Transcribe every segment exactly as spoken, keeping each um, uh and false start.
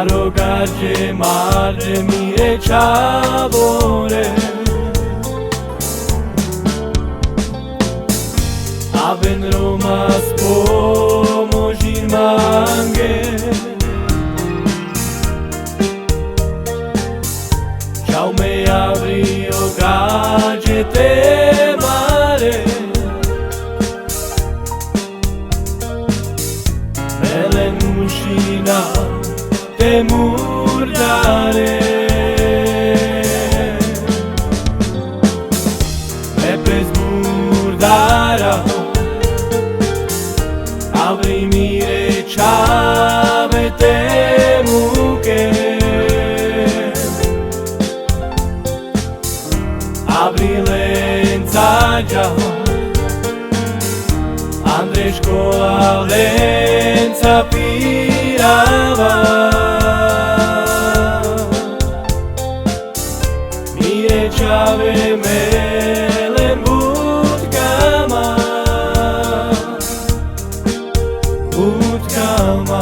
Saro gadže mardre mire čhavore, aven Roma spomožin mange. Čhavo me, avri o gadže te mare, me len mušina te murdare. Me pes murdara, avri mire čhave te muke. Avri lenca dža, andre škola lenca pirava. Mire čhave, me len but kama, but kama.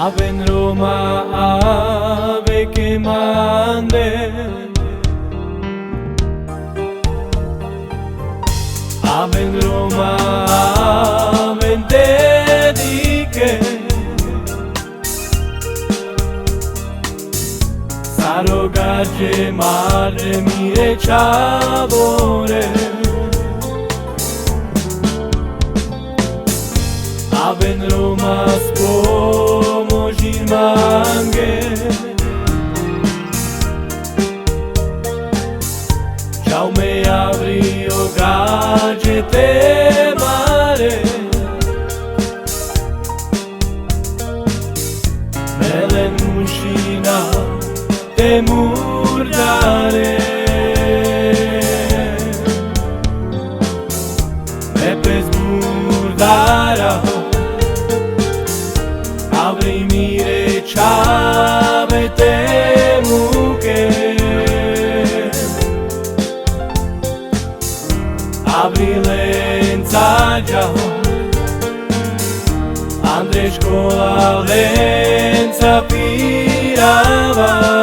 Aven Roma, ave ke mande. Aven Roma, aven te dike. Saro gadže mardre mire čhavore, aven Roma spomožin mange. Čhavo me, avri o gadže te mare, me len mušina te murdare. Me pes murdara, avri mire čhave te muke. Avri lenca dža, andre škola lenca pirava.